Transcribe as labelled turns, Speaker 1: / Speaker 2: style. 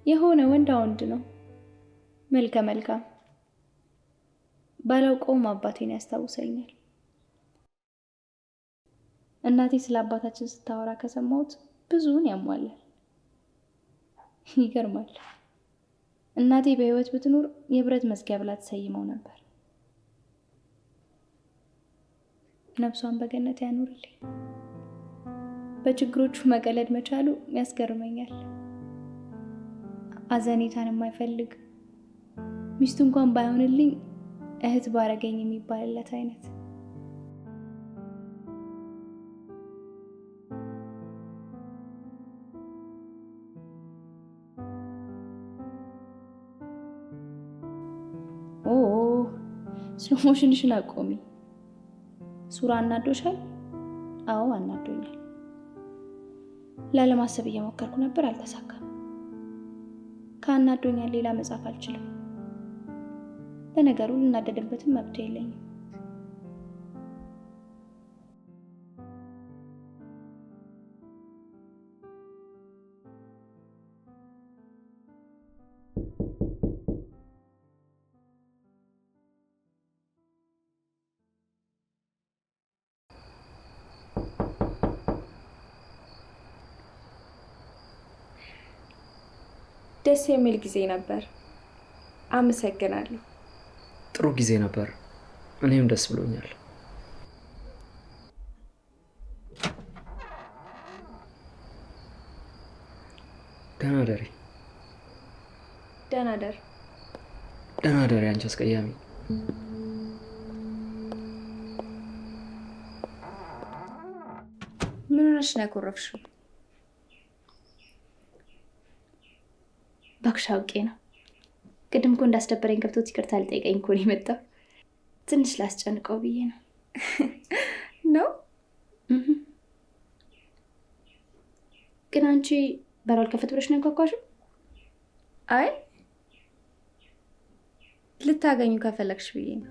Speaker 1: የሆነ ወንድ ወንድ ነው። መልከ መልካም፣ ባላውቀውም አባቴን ያስታውሰኛል። እናቴ ስለ አባታችን ስታወራ ከሰማሁት ብዙውን ያሟላል። ይገርማል። እናቴ በሕይወት ብትኖር የብረት መዝጊያ ብላ ትሰይመው ነበር። ነፍሷን በገነት ያኑርልኝ። በችግሮቹ መቀለድ መቻሉ ያስገርመኛል። አዘኔታን የማይፈልግ፣ ሚስቱ እንኳን ባይሆንልኝ እህት ባረገኝ የሚባልለት አይነት። ኦ፣ slow motion ሽን አቆሚ። ሱራ አናዶሻል? አዎ፣ አናዶኛል። ላለማሰብ እየሞከርኩ ነበር፣ አልተሳካም። ከአናዶኛል ሌላ መጻፍ አልችልም። ለነገሩ ልናደድበትም መብቱ የለኝም።
Speaker 2: ደስ የሚል ጊዜ ነበር። አመሰግናለሁ።
Speaker 3: ጥሩ ጊዜ ነበር። እኔም ደስ ብሎኛል። ደህና ደሪ።
Speaker 2: ደህና ደር።
Speaker 3: ደህና ደሪ። አንቺ አስቀያሚ።
Speaker 2: ምን ሆነሽ ነው ያኮረፍሽው?
Speaker 1: እባክሽ፣ አውቄ ነው። ቅድም እኮ እንዳስደበረኝ ገብቶት ይቅርታ ሊጠይቀኝ እኮ ነው የመጣው። ትንሽ ላስጨንቀው ብዬ ነው።
Speaker 2: ነው?
Speaker 1: ግን አንቺ በሩ አልከፈት ብለሽ ነው ያንኳኳሽው?
Speaker 2: አይ፣ ልታገኙ ከፈለግሽ ብዬ ነው።